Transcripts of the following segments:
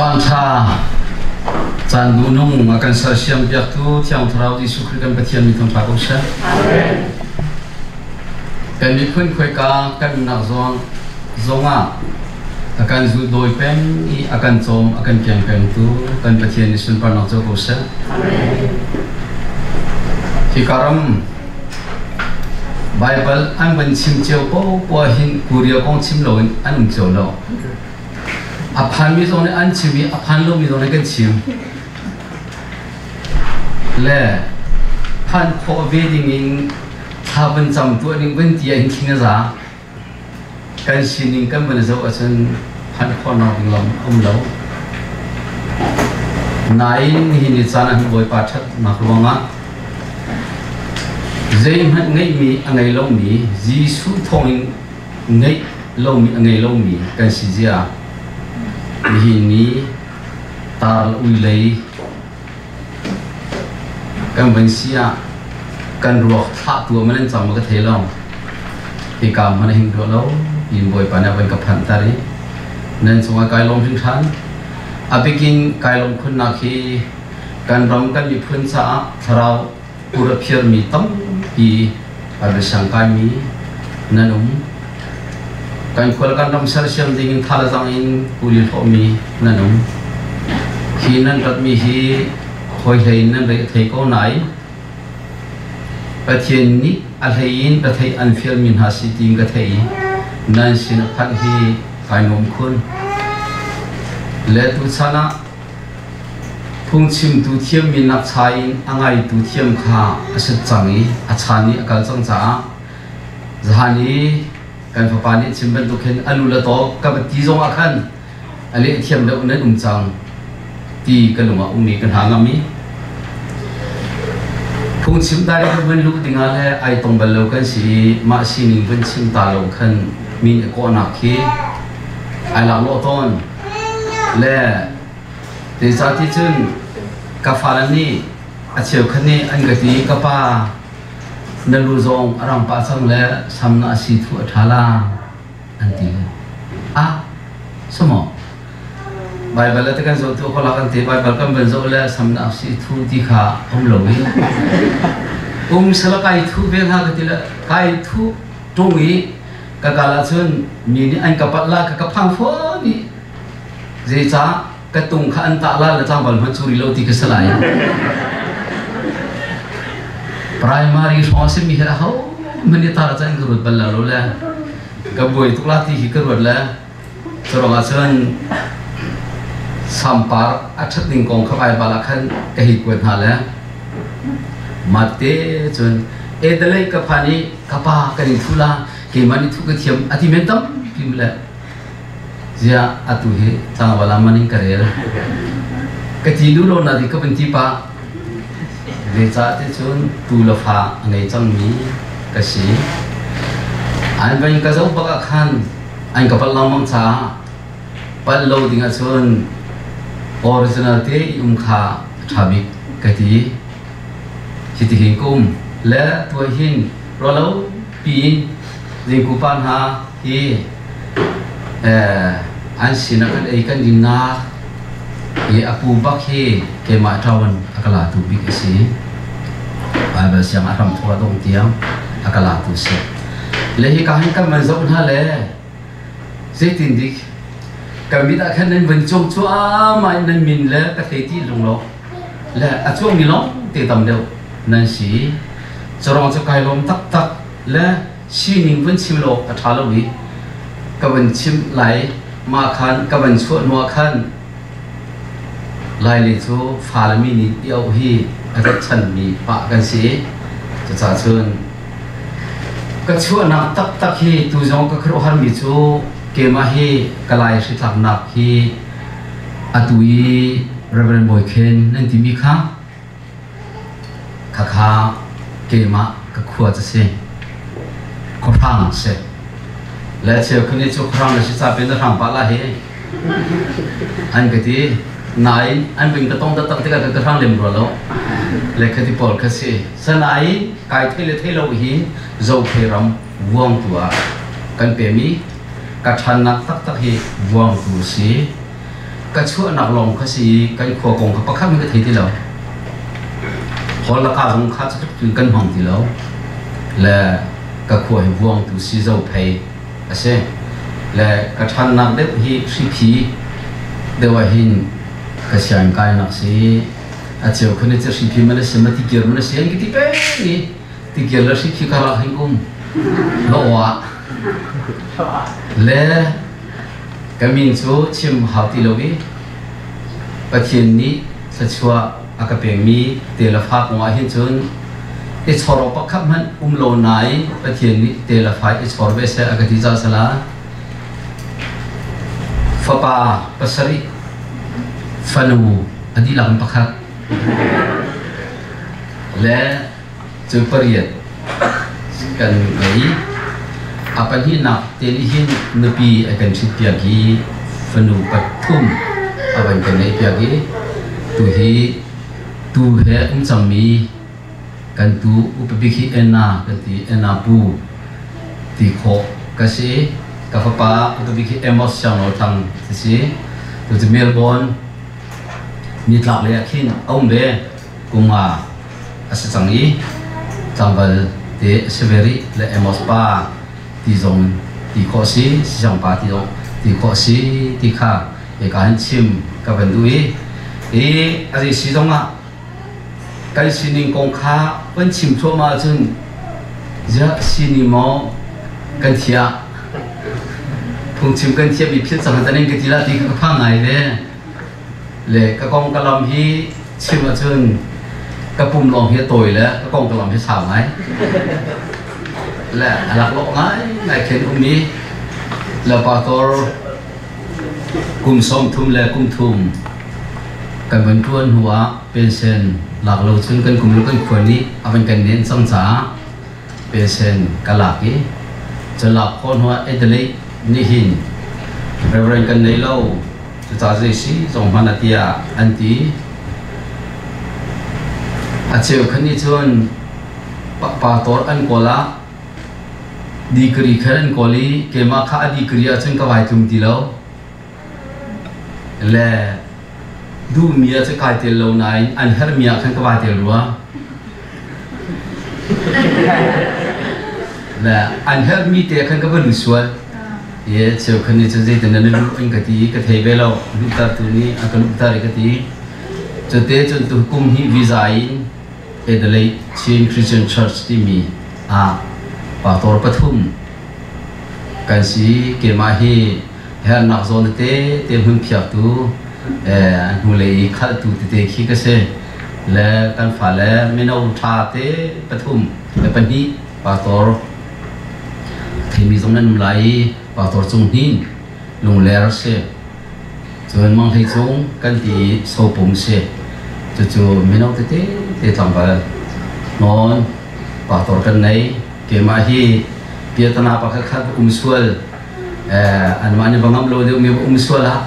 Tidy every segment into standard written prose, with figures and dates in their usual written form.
Caan ṭha, caan duhnung a kan sersiam piaktu Thiang Thlarau Jesuh Khrih kan Pathian min thangṭha ko seh. Kan miphun khuaika kan umnak zawn zongah a kan zuldawi peng i a kan cawm a kan keng pengtu kan Pathian nih sunparnak co ko seh. Hika ram Baibal an van chim cio poah hin Korea kong chim loin an um cio lo. A phanmi zong nih an chim i a phan lomi zong nih kan chim. Le phan khawh ve dingin thla van cam tuah ning van ti ah hin thling a za. Kan sining kan van zoh ahcun phan khawhnak ding lam a um lo. Nain nihin ni caan ah hin Bawipa ṭhatnak ruangah zeihmanh ngeihmi a ngei lomi Jesuh thawngin ngeih lomi a ngei lomi kan si zia nihin ni tar ui lei kan van si ah kan ruak thlah tu man an cang ma ka thei lo. Hika man hing duah lo in Bawipa nih a van ka phanh tar i nan cungah kai lawm hringhran. A bikin kai lawm khunnak hi kan ram kan miphun caah thlarau ur a phiarmi tampi a biasang kaimi nan um. Kan khual kan ram sersiam ding in thalazang in kuli hlawhmi nan um. Hi nan ratmi hi hawi hlei in nan rei a thei ko nain Pathian nih a hlei in ka theih an fialmi hna si tiin ka theih i nan sin a phanh hi kai nuam khun. Le tuchan ah Phungchimtu thiammi nakcha in a ngaitu thiam kha a si cang i a chan i a kal cang caah zahan i kan fapa nih chim bantuk hin a lu le taw ka va ti zongah khan a leh thiam deuh nan um cang ti ka lung ah um i ka hna ngam i phungchim ta ka van luh dingah le ai tong bal lo kan si i mah sining van chim ta lo khan min a kawhnak khi ai laklawh tawn. Le zeicahti cun ka fale nih a cheukhat nih an ka ti, ka pa, na lu zong a rang pah cang le sam na si thu a ṭha la, an ti. Ah, samaw? Baibal le te kan zoh tu ko la kan ti. Baibal kan van zoh le sam na si thu ti kha um lo i um sala kai thu ve hna ka ti le kai thu ṭung i ka kal ahcun mi nih an ka palh la ka ka phang fawn i zeicah ka tung kha an tah la le tlangval hmanh cu ri lo ti ka si lai. Primary hrawng a simi hi aho hmanh nih tar cun ka ruat bal lo le ka buai tuk la ti hi ka ruat le curuang ah cun sampar a ṭhat ning kong kha Baibal ah khan ka hei kuat hna le mate cun edalei ka phan i ka pa kan in thu la, keimah nih thu ka thiam a ti men tampi le ziah atu hi tlangval ah man in ka rel ka ti duh lo na ti ka van ti pah. Zeicah ti cun tu le fa a ngei cangmi ka si. An van ka zoh bak ah khan an ka palh lengmang caah palh lo ding ahcun original te i um kha a ṭha bik ka ti. Hitihin ka um le tuah hin rualo piin zingku pa hna hi an sinah kan ei kan dinnak hi a pu bak hi keimah ṭawan a ka latu bik a si. Baibal siang a hram thawk a dongh tiang a ka latu si. Le hika hin kan van zoh hna le zeitin dik kan mit ah khan nan van cuang cuahmah in nan min le ka thei ti lung lo le a cuangmi lawng te tam deuh nan si. Curang cu kai lawm taktak le sining van chim lo a ṭha lo i ka van chim lai. Mah khan ka van chuah hnu ah khan Lailei cu fale mi nih i auh hi a rat-chanmi pah kan si. Cucaah cun ka chuahnak taktak hi tu zong ka khuaruahharmi cu keimah hi ka Lai hritlaknak hi atu i Reverend Bawi Khen nan timi kha khakha keimah ka khua cu si. Khuahrang si. Le cheu khuni cu khuahrang na si ca pin na hrang pah la hi an ka ti. Nain an ving ka tong taktak tikah ka hrang lem rua lo. Le khati pawl kha si. Sanain kai thei le thei lo hi Zophei ram Vuangtu ah kan pem i ka ṭhannak taktak hi Vuangtu si. Ka chuahnak lawng kha si i kan khua kong kha pakhat hmanh ka thei ti lo. Hall le ka zong kha cu cun kan hmang ti lo. Le ka khua hi Vuangtu si Zophei a si. Le ka ṭhannak deuh hi Hriphi deuh ah hin ka sianginn kainak si. A cheu khan cu Hriphi man a si ma Tikir man a si an ka ti peng i Tikir le Hriphi karlak hin um Lawah le ka min cu chim hau ti lo i Pathian nih thluachuah a ka pekmi te le fa kong ah hin cun i chor awk pakhat hmanh um lo nain Pathian nih te le fa i chor ve seh a ka ti caah sala fapa pasarih fanu a dihlak in pakhat le cu pariat kan ngei. A pahnihnak te nih hin nupi a kan ṭhitpiak i fanu pathum a van kan ngeihpiak i tu hi tu he um cangmi kan tu upa bik hi Anna kan ti, Anna pu ti khawh ka si. Ka fapa upa bik hi Amos Sianglaw Thang ti si. Tu cu Melbourne nitlak lei ah khin a um ve. Kum nga a si cang i tlangval te a si ve rih le Amos pa ti zong ti khawh a si, Sisang pa ti zong ti khawh a si ti kha hika hin chim ka van duh i i a zei si zongah kan sining kong kha van chim thluahmah ahcun ziah sini maw kan thiah phungchim kan thiam i philh cang tanin ka ti la ti kha ka phang ngai ve. Le ka kong ka lam hi chim ahcun ka pum lawng hi a tawi le ka kong ka lam hi sau ngai. Le a laklawh ngai ngai khin um i le pastor kum 30 le kum thum kan van ṭuan hnu ah pension lak lo cun kan kum le kan khua nih a van kan nen cang caah pension ka lak i cu lak khawh hnu ah Adelaide nih hin Reverend kan nei lo. Cucaah zei si zong hmanh a tiah an ti. A cheukhat nih cun pastor an kawl ah degree khan an kawl i keimah kha a degree ahcun ka vai tlum ti lo. Le duhmi ah cun kai tel lo nain an herhmi ah khan ka vai tel rua. Le an herhmi te khan ka va lut sual. Ye cheukhat nih cun zeitin na luh an ka ti i ka thei ve lo. Luhtertu nih a ka luhter i ka ti. Cute cun tu kum hnih visa in Adelaide Chin Christian Church timi ah pastor pathum kan si. Keimah hi hernak zawn tete te hmun phiaktu hnulei i khaltu tete khi ka si. Le kan fale mino ṭha te pathum le pahnih pastor Theimi zong nan um lai i pastor Cung Hnin Lungler si. Cun Mang Hlei Cung kan ti i Sopum si. Cucu mino tete te tlangval nawn pastor kan nei. Keimah hi piatana pakhat khat um sual anmah nih va ngam lo deuh mi va um sual ah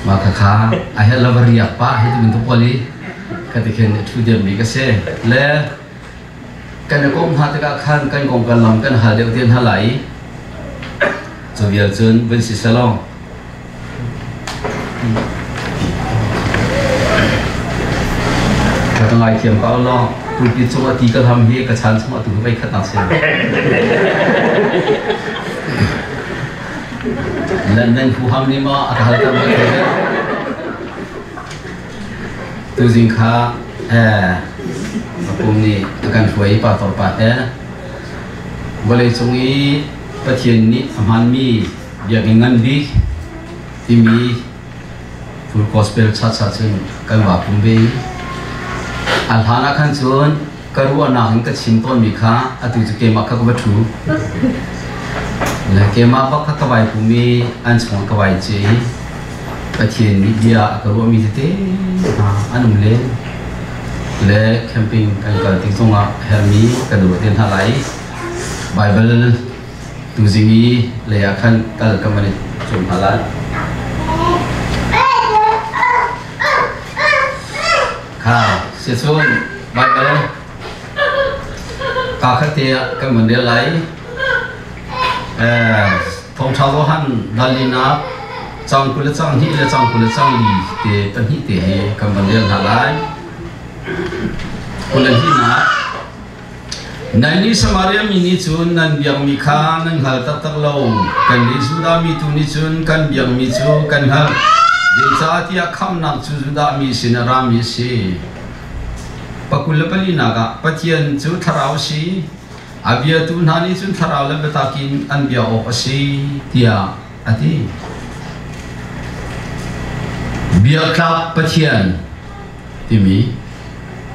mah khakha a hel la va riak pah hi ti bantuk pawl i ka ti khin thu diam mi ka si. Le Kan i komh hna tikah khan kan kong kan lam kan hal deuh te hna lai i cu vial cun vun si selaw. Ka ngaithiam ko law pulpit cung a ti ka hlam hi ka chan chung atu vei khat nak si. Nan nan huham nih maw a ka hal tam Tuzing kha a pum nih a kan hruai i pastor pa he vawleicung i Pathian nih a hmaanmi biakinn ngan bik timi Full Gospel Church ah cun kan va pum ve i a hlan ah khan cun ka ruahnak in ka chim tawnmi kha atu cu keimah kha ka va ṭhu. Le keimah bak kha ka vai pum i an chungah ka vai ce i Pathian nih bia a ka ruahmi tete hna an um len. Le camping kan kal tik zongah herhmi kan ruah te hna lai. Bible tuzing i lei ah khan kal ka man i cawm hna lai. Kha siacun Baibal kaa khat te ah kan vun rel lai. Thawngṭha Johan dal linak Cang 20 le cang 2 le cang 20 le cang 4 te pahnih te hi kan van rel hna lai. 22nak. Nannih Samaria mi nih cun nan biakmi kha nan hngal taktak lo. Kannih Judah mi tu nih cun kan biakmi cu kan hngalh. Zeicahtiah khamhnak cu Judah mi sin a rami a si. 24nak ah Pathian cu thlarau a si. A biatu hna nih cun thlarau le biatak in an bia awk a si tiah a ti. Biaktlak Pathian timi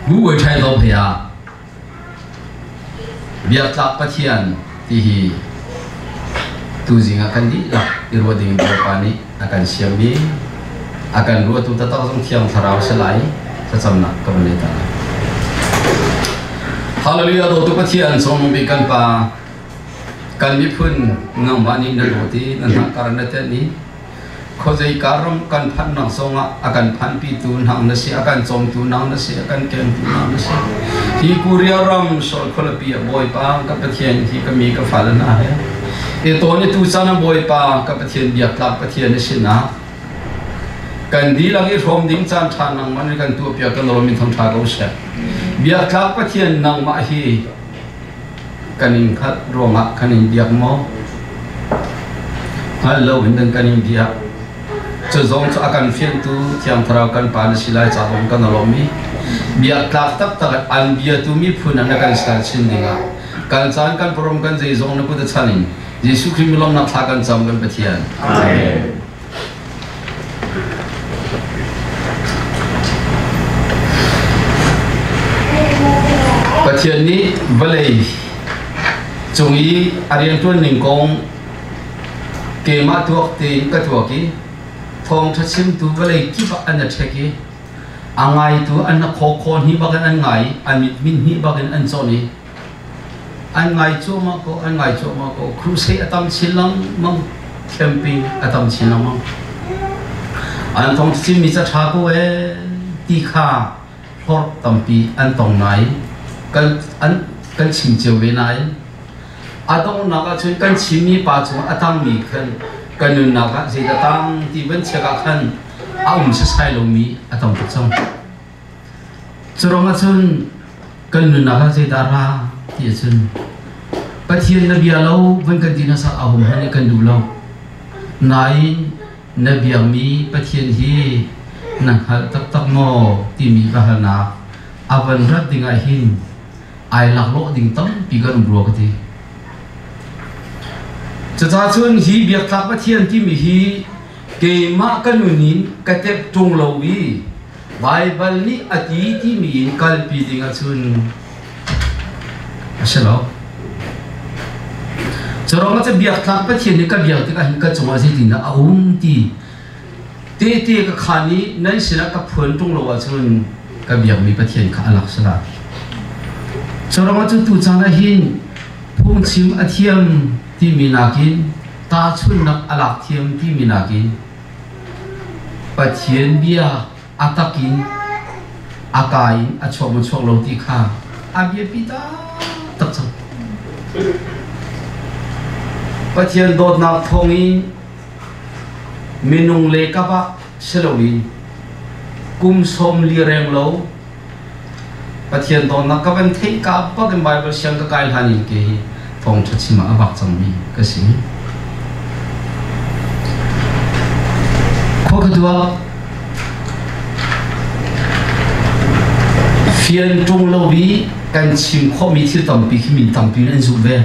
bu wei ṭhai lo phei ah biaktlak Pathian ti hi tuzing ah kan dihlak i ruah ding Bawipa nih a kan siammi a kan ruahtu taktak zong Thiang Thlarau si lai thlacamnak ka van nei ta lai. Hallelujah dawtu Pathian cungmung bik kan Pa kan miphun nangmah nih na dawt i na hnakar na tenh i Khuazeika ram kan phanhnak zongah a kan phanpitu nang na si, a kan cawmtu nang na si, a kan kengtu nang na si. Hi Korea ram Seoul khualipi ah Bawipa ka Pathian hi ka mi ka fale hna he i tawn i tuchan ah Bawipa ka Pathian biaktlak Pathian na sinah kan dihlak i hrawm ding caan ṭha nangmah nih kan tuahpiak kan lawm in thangṭha ko seh. Biaktlak Pathian nangmah hi kan in hngalh ruangah kan in biak maw? Hngalh loin nan kan in biak. Cu zong cu a kan fianhtu Thiang Thlarau kan Pa na si lai ca zong kan lawm i biaktlak taktak an biatu miphun ah na kan ser chin dingah kan caan kan parom kan zeizong na kut a chan in Jesuh Khrih milawmnak thla kan cam kan Pathian. Amen. Pathian nih vawlei cung i a rianṭuan ning kong keimah tuak tein ka tuak i thawngṭha chimtu vawlei kip ah an i ṭhek i a ngaitu an khaw khaw hnih bakin an ngai i a mit min hnih bakin an cawn i An ngai cuahmah ko, an ngai cuahmah ko. Crusade a tam chin lengmang, camping a tam chin lengmang. An thong chimmi ca ṭha ko ee ti kha hlorh tampi an tong nain kan an kan chim cio ve nain a donghnak ahcun kan chimmi pa cungah a tangmi khan kan nunnak ah zeidah tang ti van check ah khan a um sasai lomi a tam tuk cang. Curuang ahcun kan nunnak ah zeidah ra ti ahcun Pathian na bia lo van kan ti hmasa a hum hmanh kan duh lo. Nain na biakmi Pathian hi na hngalh taktak maw timi ka halnak a van rat ding ah hin ai laklawh ding tampi kan um rua ka ti. Cucaah cun hi biaktlak Pathian timi hi keimah ka nun in ka tep ṭung lo i Baibal nih a ti timi in kalpi ding ahcun a si lo. Curuangah cu biaktlak Pathian nih ka biak tikah hin ka cungah zeitindah a um ti tehte ka khaan i nan sinah ka phuan ṭung lo ahcun ka biakmi Pathian kha a lak si lai. Curuangah cu tucaan ah hin phungchim a thiam timi nakin tahchunhnak a lak thiam timi nakin Pathian bia a tak in a ka in a chuak maw chuak lo ti kha a biapi taktak cang. Pathian dawtnak thawngin minung le kap ah si loin kum 40 reng lo Pathian dawtnak ka van theih ka bak in Bible siang ka kai hlan in ke hi thawngṭha chim ah a vak cangmi ka si. Khua ka tuak fian ṭung lo i kan chim khawhmi thil tampi khi min tampi in an zumh ve.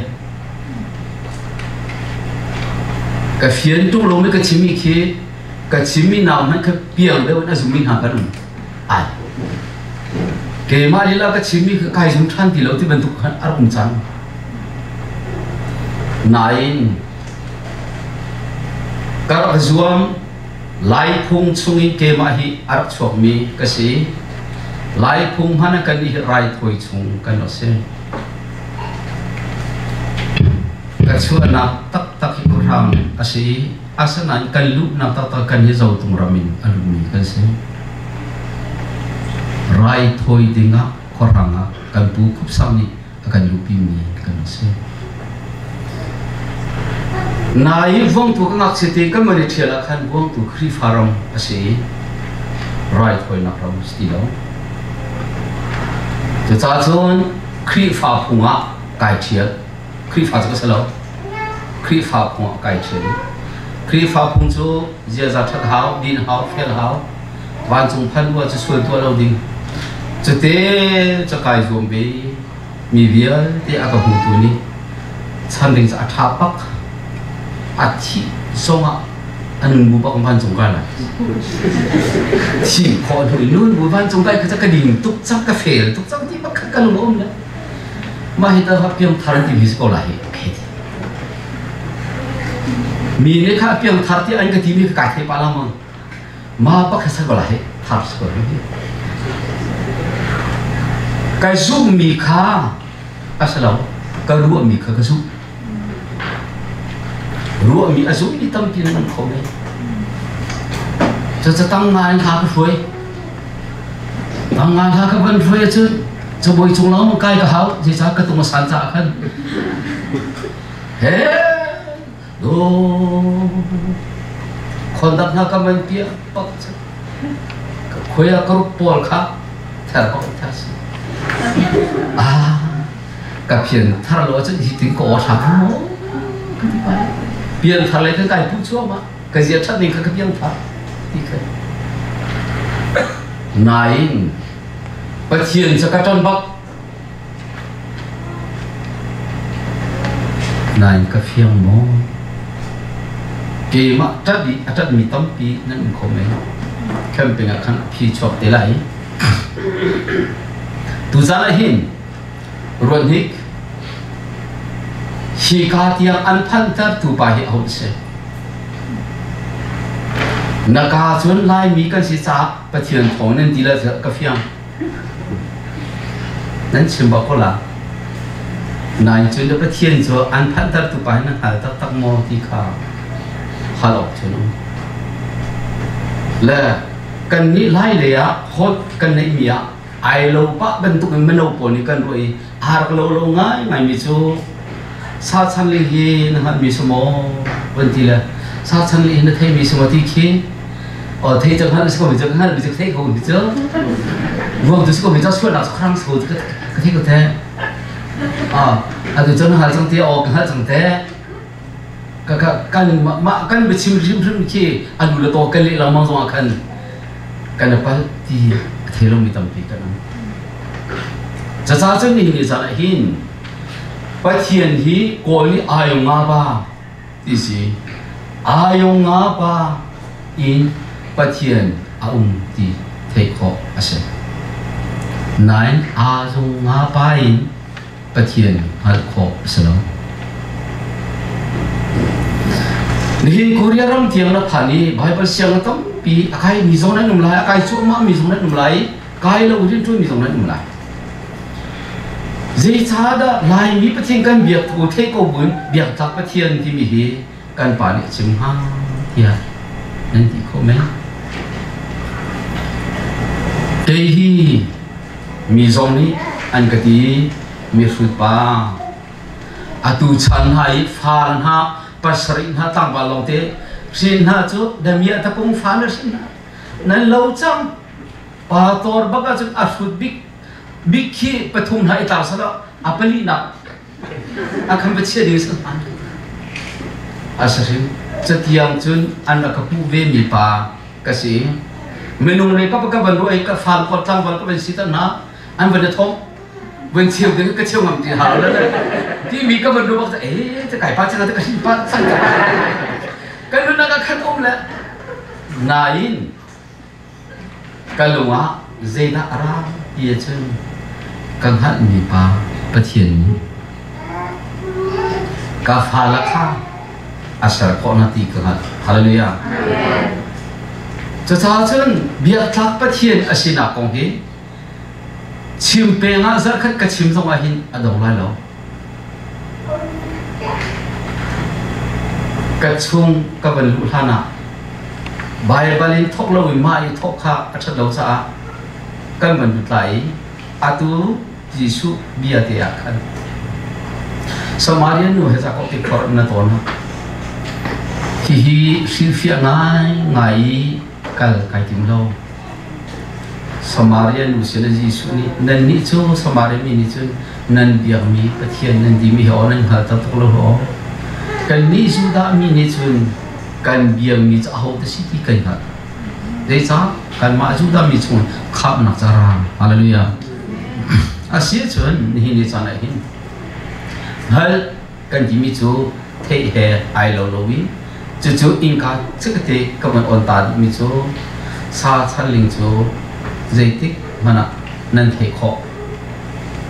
Ka fian ṭung lomi ka chimmi khi ka chimmi nak hmanh kha piang deuh in a zummi hna kan um. Ai. Keimah lila ka chimmi kha kai zum ṭhan ti lo ti bantuk khan a rak um cang. Nain ka rak zuam Lai phung chungin keimah hi a rak chuakmi ka si. Lai phung hmanh kan i raithawi chung kan rak si. Ka chuahnak taktak hi khuahram a si. Asinain kan luhnak taktak kan hi Zotung ram in a lutmi kan si. Raithawi dingah khuahrang ah kan pu Khup Sang nih a kan luhpimi kan si. Nai Vuangtu ka ngakchia te kan man i ṭhial ah khan Vuangtu Khrihfa ram a si i raithawinak ram si ti lo. Cucaah cun Khrihfa phung ah kai ṭhial. Khrihfa cu ka si lo. Khrihfa phung ah kai ṭhial i Khrihfa phung cu ziaza ṭhat hau, din hau, fel hau, vancung phan ua cu sual tuah lo ding. Cute ca kai zuam ve i mi vialte a ka hmutu nih chan ding cu a ṭha bak a thih zongah a nun bu bak vancung kai lai thih khawh hnu in nun bu vancung kai kha ka ding tuk cang ka fel tuk cang ti bak kha ka lung a um le mah hi ta piang thar an ti mi si ko lai hi okay mi nih kha piang thar ti an ka ti mi ka kai thei pa la mang Ma pakhat sa ko lai thar si ko hi. Kai zumhmi kha a si lo, ka ruahmi kha ka zumh. Ruahmi a zumhmi tampi nan um kho men. Cucu tang nga in hla ka hruai. Tang nga hla ka van hruai ahcun cabuai cung lawng kai ka hau, zeicah ka tung a san caah khan. He Khondak hna ka man piah pak cu ka khuai ah ka ruk pawl kha ther bak in ther si. Ah, ka phian thar lo ahcun hi tin ka aw hram maw ka ti pai. Pian thar le kan kai pu cuahmah. Ka zia ṭhat ning kha ka piang thar ti kha. Nain Pathian cu ka ṭan bak. Nain ka fiang maw? Keimah ṭat i a ṭatmi tampi nan um kho men. Camping ah khan a phi chuak te lai. Tuzaan ah hin ruanhnik hi ka tiang an phanhtertu pa hi aho si? Na ka cun Laimi kan si caah Pathian thawng nan ti le ka fiang. Nan chim bak ko la. Nain cun na Pathian cu an phanhtertu pa hi na hngal taktak maw ti kha hal awk cu um. Le kannih Lai lei ah hot kan neihmi ah ai lo pah bantuk in mino pawl nih kan ruah i aa rak lo lo ngaingaimi cu sa chan li hi na hngalhmi si maw van ti le sa chan li hi na theimi si maw ti khi o thei cang hngal si ko mi cu hngal mi cu thei ko mi cu ruang tu si ko mi cu sualnak cu khrang si ko ka thei ko te ah atu cun hal cang te o ka hngal cang te ka ka kan ma kan biachim hrim hrim khi anu le to kan leh lengmang zong ah khan kan pal ti a thei lo mi tampi kan um caca cun nihin ni zan ah hin Pathian hi kawl nih ayong nga ba ti si ayong nga pa in Pathian a um ti theih khawh a si. Nain aa zung nga pa in Pathian hngalh khawh a si lo. Nihin Korea ram tiang na phan i Bible siang tampi a kai mi zong nan um lai, a kai cuahmah mi zong nan um lai, kai lo rian ṭuan mi zong nan um lai. Zeicahdah Laimi Pathian kan biak ko theih ko buin biaktlak Pathian timi hi kan pa nih a chim hnga tiah nan ti khawh men? Kei hi mi zong nih an ka ti mihrut pa atu chan hna i far hna pasarih hna tlangval lawngte hrin hna cu damiah tapung fa na hrin hna nan lo cang pa tor bak ahcun a hrut bik bik khi pathum hna i tlar sala a palinak a kham va chia ding san a sahrim catiang cun an rak ka puh ve mi pa ka si minung le ka ka van ruai ka fal ko tlangval ka van si ta na an van thong van cheu ding ka cheu ngam ti ha la ti mi ka van ru bak e te kai pa changa te ka hin pa sang kan nu na ka khat um le nain Ka lung ah zeidah a ra ti ahcun ka hngalhmi pa Pathian nih ka fale kha a ser khawh hna ti ka hngalh. Hallelujah. Cucaah cun biaktlak Pathian a sinak kong hi chim peng ah zarhkhat ka chim zong ah hin a dong lai lo. Ka chung ka van luh hlan ah Baibal in thawk loin mah i thawk kha a ṭhat lo caah kan van lut lai i atu Jesuh bia te ah khan Samaria nu he Jakob ti phorh na tawn. Hihi hrilhfiah ngaingai i kal kai tim lo. Samaria nu sin ah Jesuh nih, Nannih cu Samaria mi nih cun nan biakmi Pathian nan timi hi aw nan hngal taktak lo aw. Kannih Judah mi nih cun kan biakmi cu ahote si ti kan hngalh. Zeicah? Kanmah Judah mi chung khamhnak ca ra. Hallelujah. A si ahcun nihin ni caan ah hin hngalh kan timi cu theih he ai lo lo i cucu innka cikate ka van on ta duhmi cu sa chanling cu zeitik hmanh ah nan theih khawh.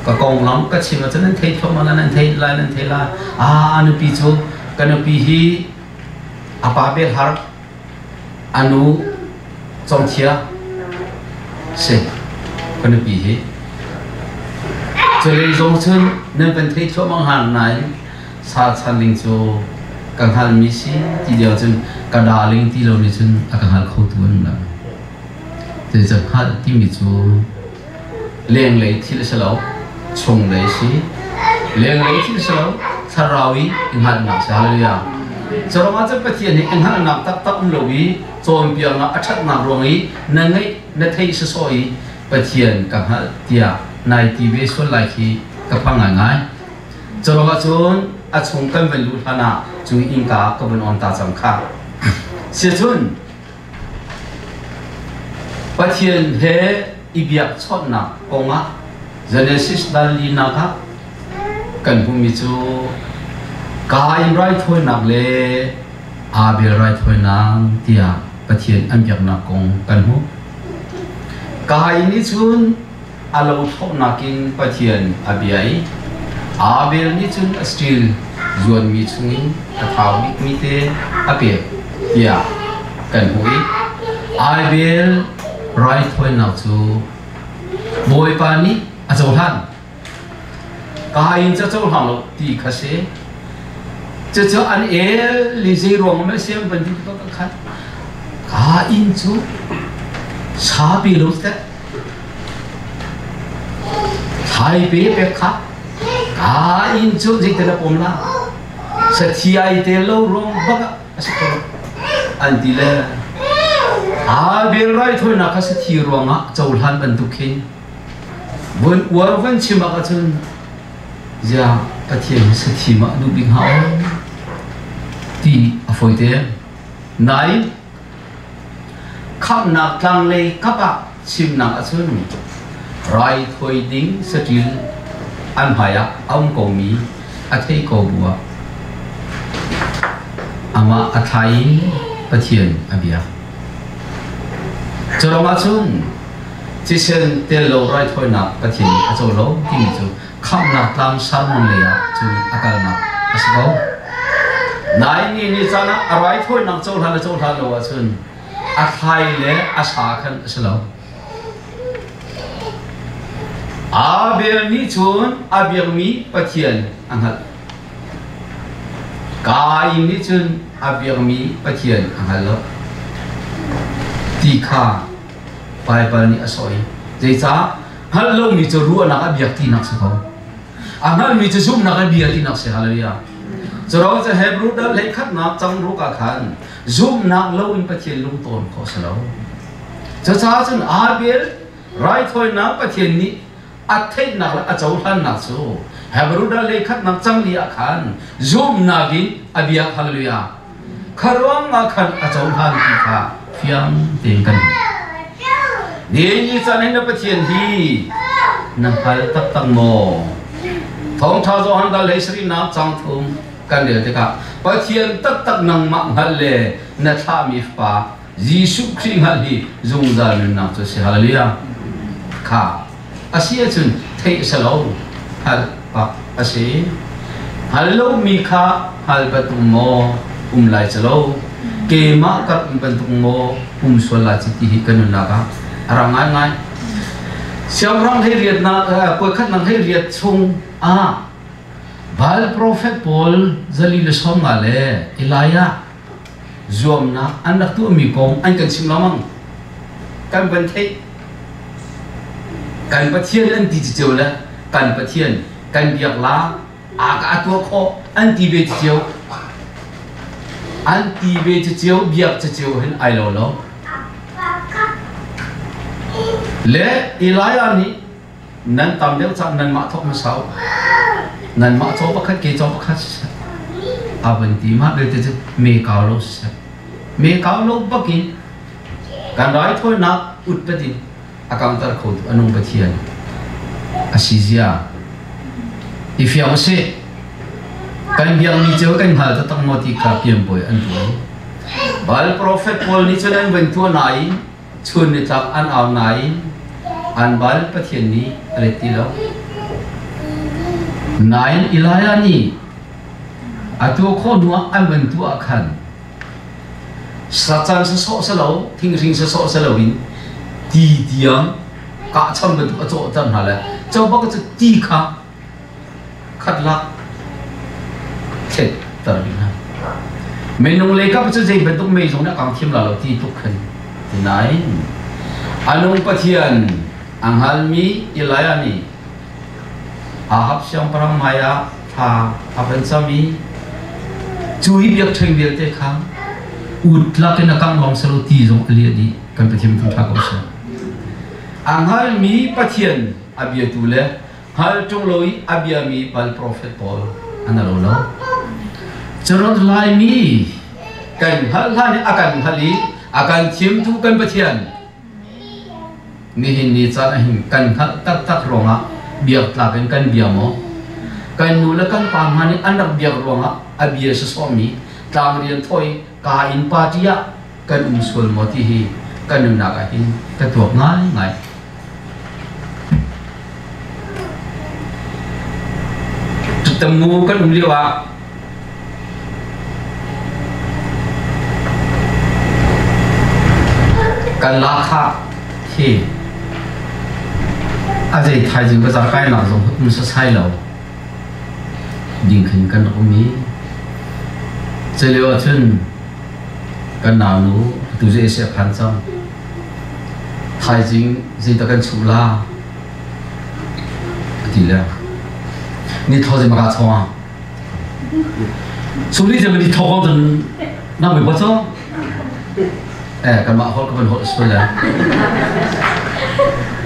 Ka konglam ka chim ahcun nan thei thluahmah lai, nan thei lai, nan thei lai. Ah, nupi cu ka nupi hi a pa bel har A nu congthia si ka nupi hi. Culei zong cun nan kan thei thluahmah hnga nain sa chan ning cu ka hngalmi si ti lio cun ka darling ti lo nih cun a ka hngal kho tu an lo. Zeicah hngalh timi cu lenglei thil a si lo, chunglei si. Lenglei thil si lo, thlarau i hngalhnak si. Hallelujah. Curuangah cun Pathian hi hngalhnak taktak um lo i cawnpiaknak a ṭhatnak ruang i na ngeih na theih sawsawh i Pathian ka hngalh tiah nai ti ve sual lai khi ka phang ngaingai. Curuangah cun a chung kan van luh hlan ah cu innka ka vun on ta cang kha. Siacun Pathian he i biakchawnhnak kongah Genesis dal linak ah kan hmuhmi cu Kain raithawinak le Abel raithawinak tiah Pathian an biaknak kong kan hmuh. Kain nih cun a lo thlawhnak in Pathian a bia i Abel nih cun a stil zuanmi chungin a thau bikmi te a pek tiah kan hmuh i Abel raithawinak cu Bawipa nih a cohlan. Kain cu a cohlang lo ti kha si. Cucu an el i zei ruang ah siang van ti ka khat. Kain cu sa pe lo teh. Thlai pe pek kha. Kain cu zeitin a pom la. Sathi ai te lo ruang bak ah a si ko. An ti le Abel raithawinak kha sathi ruangah cohlan bantuk khin vun uar van chim ah cun Ziah Pathian hi sathi ma a duh bik hnga aw ti a fawi te. Nain khamhnak tlanglei kap ah chimnak ahcun raithawi ding saṭil an hmai ah a um komi a thei ko bu ah amah a thlai in Pathian a biak. Cu cun thisen tel lo raithawinak Pathian nih a co lo timi cu khamhnak tlang sermon lei ah cun a kalnak a si ko. Nain ni ni caan ah a raithawinak cohlan le cohlan lo ahcun a thlai le a sa khan a si lo. Abel nih cun a biakmi Pathian a hngalh. Kain nih cun a biakmi Pathian a hngal lo. Ti kha Baibal nih a sawh i zeicah hngalh lomi cu ruahnak a biak tinak si ko. A hngalhmi cu zumhnak a bia tinak si. Hallelujah. Curuang cu Hebrew dal hleikhatnak cang ruk ah khan zumhnak loin Pathian lungtawn khawh si lo. Cucaah cun Abel raithawinak Pathian nih a theihnak le a cohlannak cu Hebrew dal hleikhatnak cang li ah khan zumhnak in a biak. Hallelujah. Kha ruang ah khan a cohlan ti kha fiang tein kan hmuh. Ni ni caan hin na Pathian hi na hngal taktak maw? Thawngṭha Johan dal hlei sarihnak cang thum kan rel tikah Pathian taktak nangmah hngalh le na thlahmi Fapa Jesuh Khrih hngalh hi zungzal nunnak cu a si. Hallelujah. Kha a si ahcun theih a si lo, hngalh bak a si. Hngal lomi kha hngal bantuk maw um lai ci lo, keimah kar um bantuk maw um sual lai ci ti hi ka nunnak ah a rang ngaingai. Siangpahrang hlei riatnak kuaikhatnak hlei riat chung ah Baal profet pawl 450 le Elijah zuamnak an rak tuahmi kong an kan chim lengmang. Kan van theih. Kan Pathian an ti cio le kan Pathian kan biak la a ka tuah khawh an ti ve cio. An ti ve cio biak cio hin ai lo lo. Le Elijah nih nan tam deuh cang nanmah thawk hmasa u. Nanmah caw pakhat ke caw pakhat siseh. A van ti mah belte cu me kau lo siseh. Me kau lo bakin kan raithawinak utpat in a kangter khotu a nung Pathian a si zia i fiang usih. Kan biakmi cu kan hngal taktak maw ti kha pianbawi an tuan. Baal profet pawl nih cun an van tuah nain chun nitlak an au nain an Baal Pathian nih a let ti lo. Nain Elijah nih a tuah khawh hnuah an van tuah ah khan Sacan sawsawh si lo, thinghring sawsawh si loin ti tiang kahcham bantuk a cawhter hna le cobak cu ti kha khat lak thletter dih hna. Minung lei kap cu zei bantuk mei zong nih a kang thiam la lo ti tluk khan ti nain a nung Pathian a hngalmi Elijah nih Ahab siangpahrang hmaiah thla a van cam i cu hi biakṭheng vialte kha ut lakin a kangh lawng si lo ti zong a liah dih. Kan Pathian thangṭhat ko seh. A hngalmi Pathian a biatu le hngal ṭung lo i a biami bal profet pawl an alo lo. Carot Laimi kan hngalh hlan i a kan hngalh i a kan thimtu kan Pathian Nihin ni caan ahhin kan hngalh taktak ruangah biaktlak in kan bia maw? Kan nu le kan pa hna nih an rak biak ruangah a bia sawsawhmi tlangrian thawi ka in party ah kan um sual maw ti hi kan nunnak ahhin ka tuak ngaingai. Tamu kan um lio ah Kan lahkhah hi a zei thaizing bazar kainak zong um sasai lo ding khin kan rak um i culio ahcun kan naunu atu cu Asia a phan cang. Thaizing zeidah kan chuh la a ti le ni thaw zei maka chawng ah Suri cu ni thawk cun na mui bot cu eh kanmah holh ka van holh sual le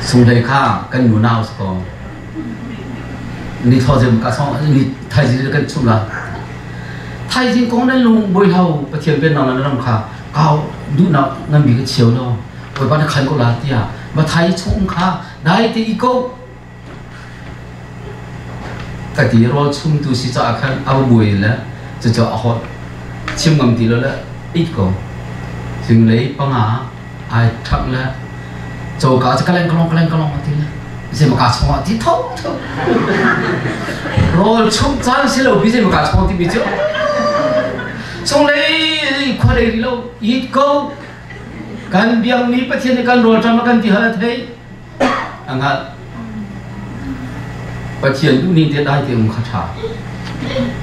sunghlei kha kan nu nau si ko ni thaw zem ka song ni thaizing kan chum la thaizing kong nan lung boi hau pathian pen nang nan ram kha kau duhnak ngan bi ka chiao lo oi ba na khan ko la tia ma thai chung kha dai te i ko Ka ti rawl chumtu si caah khan a va buai le cucu a holh chim ngam ti lo le it ko. Zinglei panga ai ṭhangh le coka cu kaleng kalong kaleng kalong a ti le zei ka chong ah ti tho tho. Rawl chumh caan si lo pi zei ka chong timi cu chunglei khua lei rih lo it ko. Kan biakmi Pathian nih kan rawlṭam a kan ti hal a thei. A hngalh. Pathian duhning te dai te um kha ṭha.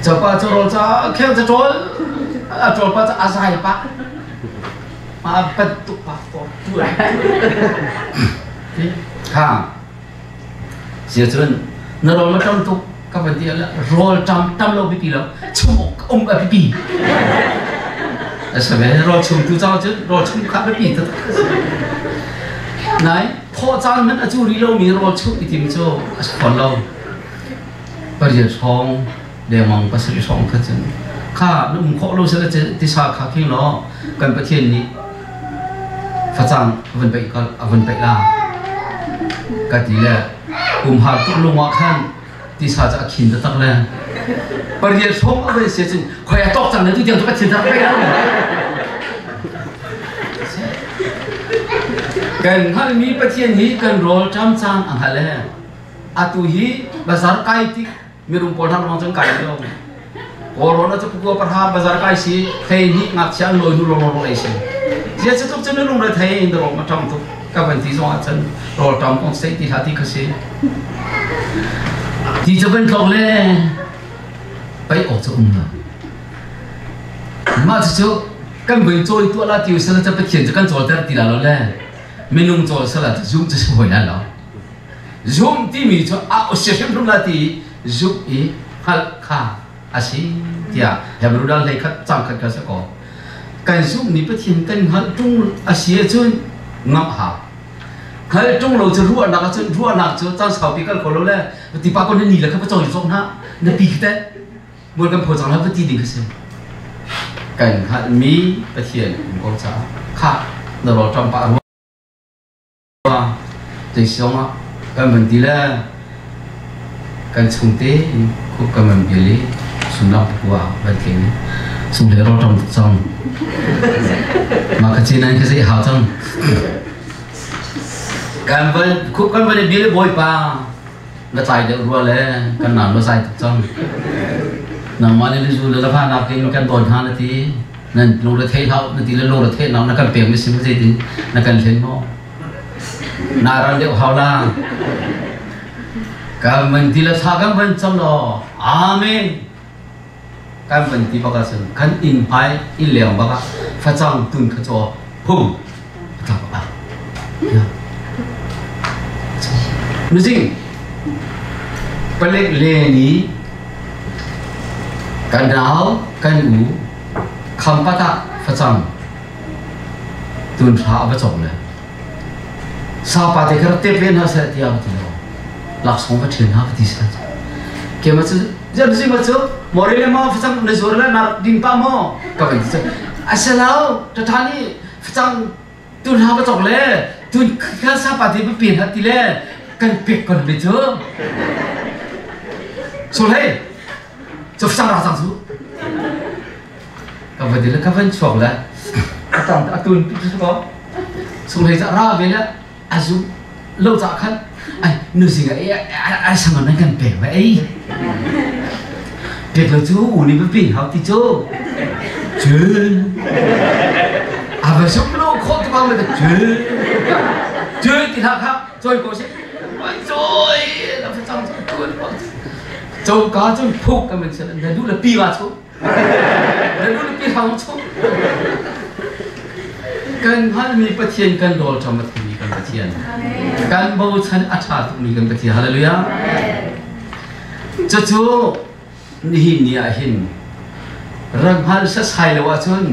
Capa cu rawl ca kheng ca ṭawl a ṭawl pa ca a zai pah. Ma bantuk pa to tuan. Ha. Sia cun na rawl ma ṭam tuk ka van ti ala rawl ṭam tam lo bipi lo chum um a bipi. Asame rawl chum tu cang cun rawl chum kha biapi taktak a si. Nai thawh caan hmanh a cu rih lomi rawl chumh i tim cu a si fawn lo. Pariat hrawng lengmang pasarih hrawng kha cun kha na um khawh lo sila tisa kha khing law kan Pathian nih facang a van peih a van peih la ka ti le umhar tuk lung ah khan tisa cu a khin taktak le pariat hrawng a van si cun khoi a tawk cang ne tu tiang cu Pathian rak peih kan hngalhmi Pathian hi kan rawl ṭam caan a hngal e atu hi bazar kai tik mirum pawl hna ruang cun kai lo Kawlrawn cu pukua parha bazar kai si thei nih ngakchia an lawi nu rawng rawng ei si zia cu tuk cun na lungre thei in rawng ma ṭang tuk ka van ti zong ah cun rawl ṭam kong sei ti hlah ti kha si ti cu kan tlok le pei awk cu um lo mah cucu kan voi cawi tuah la ti usila cu Pathian cu kan cawlter ti la lo le minung cawl sala cu zum cu si hoi la lo zum timi cu a si hrimhrim la ti zumh i hngalh kha a si tiah Hebrew dal hlei khat cang khat kha si ko. Kan zumhmi Pathian kan hngalh ṭung a si ahcun ngamh hau. Hngalh ṭung lo cu ruahnak ahcun ruahnak cu caan saupi kal kho lo le ti pa ko na ni le kha va cawng cawk hna na pi khi teh mual kan phaw cang la va ti ding kha si. Kan hngalhmi Pathian um ko caah kha na rawlṭam pah rua Zeisong ah kan van ti le kan chungte in khup kan van bil i sumlang pakua van tling i sung le rawlṭam tuk cang. Mah kha cin an ka zei hau cang. Kan van khup kan van i bil i Bawipa na tlai deuh rua le kan nau na zai tuk cang. Nangmah nih na zu le na va nakin kan dawn hna na ti. Nan lungre thei hlah na ti le lungre thei nak na kan pek mi si mu zeitin na kan hlen maw? Na ral deuh hau la. Kan van ti le thla kan van cam law Amen. Kan van ti bak ahcun kan inn hmai inn leng bak ah facang tun kha caw hum tlak ah. Nuzing palek le ni kan nau kan u khampat ah facang tun hra a va cawk le sapa te kha rak tep ve hna seh tiah ka ti lo laksawng va ṭhian hna ka ti seh kema cu zem zing ma cu more le ma facang na zuar le na rak ding pa maw ka van ti asalo ṭaṭha nih facang tun hra va cawk le tun kha sapa te va pen ha ti le kan pek kon le cu so hlei cu facang ra cang cu ka va dil ka van chuak le a tang a tun tu ko sung hlei ca ra ve le a zu lo ca khan ai nu sing ai ai sang nan kan pek ve ei pek lo cu u ni pi hau ti cu cu a va sum lo kho tu bang le cu cu ti hla kha choi ko si ai choi la fa chang tun coka cun phuk ka man sel na du le pi wa chu na du le pi hang chu kan hngalhmi Pathian kan dawl ṭam a theimi kan Pathian kan bochan a ṭha tukmi kan Pathian hallelujah cucu nihin ni ah hin ram hngal sasai lo ahcun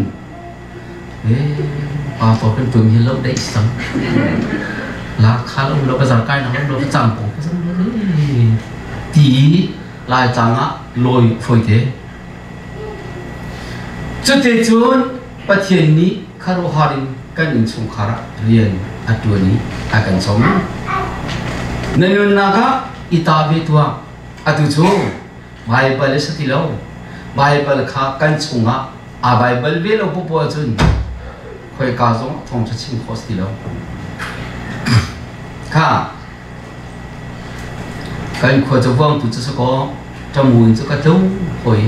pa to kan tum hi lo dei sang la kha lo lo bazar kai na lo ka chang ko ti lai tlang ah lawi foi te cute cun Pathian nih khuaruahhar in kan innchungkhar ah rian a ṭuan i a kan sawm na nunnak ah i ta ve tuah atu cu Baibal a si ti lo Baibal kha kan chungah a Baibal ve lo popoh ahcun khoika zong thawngṭha chim khawh si ti lo kha Kan khua cu Vuangtu cu si kaw ṭamu in cu ka tlung hoi.